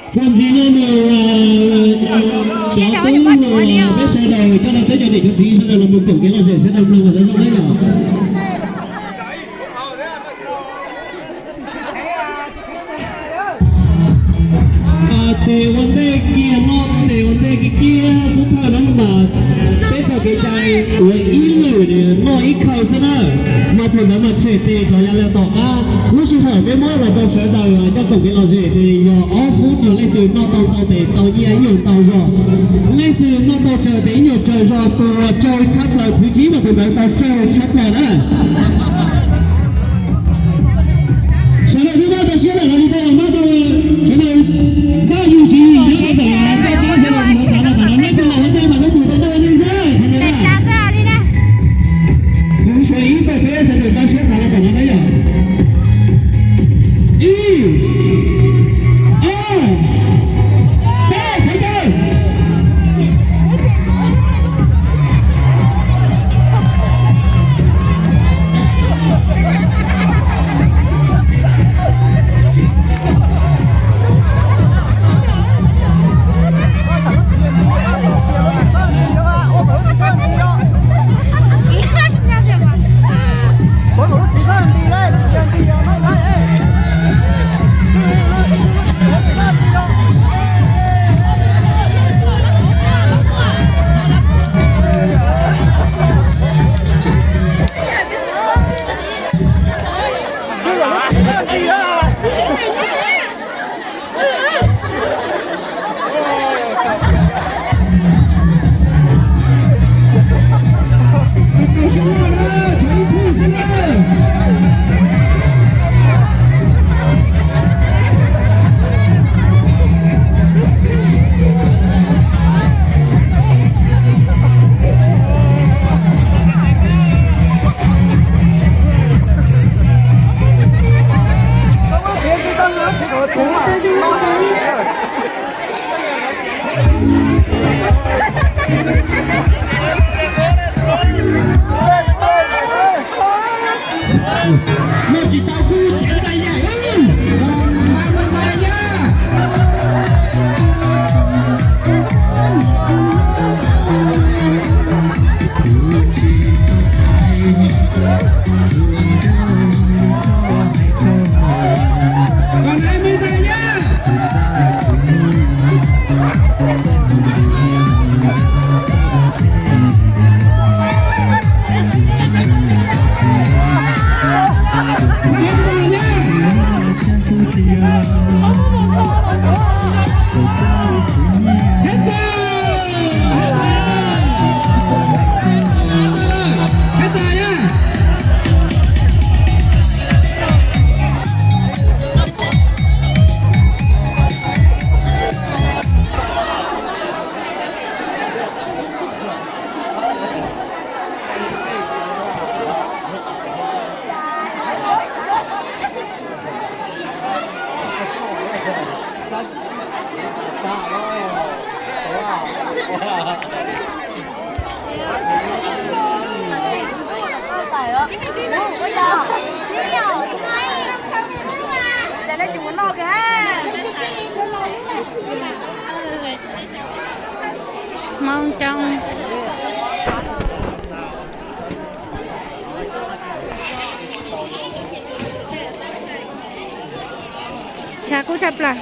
Txuas ntxiv no mus, xyov peb sawv daws coj tau peb cov niam cov txiv sawv daws los mus koom kev lom zem sawv daws mloog mas xav zoo na yom. Tes ua ntej kiag no, tes ua ntej kiag kiag xub thawj no mas peb txoj kev cai ua ib lwm noj ib khawm xwb na. Mas thaum ntawd mas tshem tes rov yav lawm tom qab. Lub sij hawm peb muab los rau sawv daws coj koom kev lom zem ces yog ob fub no leej twg noj tau ntau tes tau nyiaj ib nyuag ntau zog, leej twg noj tau tsawg tes ib nyuag tsawg zog, tus uas tsawg tshaj plaws thib tsib mas tus ntawd tau tsawg tshaj plaws na. Sawv daws twb noj tau siab lawm los li ko, noj tau, sawv daws noj yus tsis yus nyob rau tom no, noj pab sawv daws mus xav los tom no, neb xav los ua ntej mas lub tus tau noj ua ntej xwb. Kuv suav ib fais peb sawv daws npaj siab xav los tom no na yom. Ib, ob, peb, thov caw. Noj tsis tau kuj ceev ntais yaim, los npaj mus ntais na. Kom nais mus ntais na. Hmoob coob. Tshav kub tshaj plaws.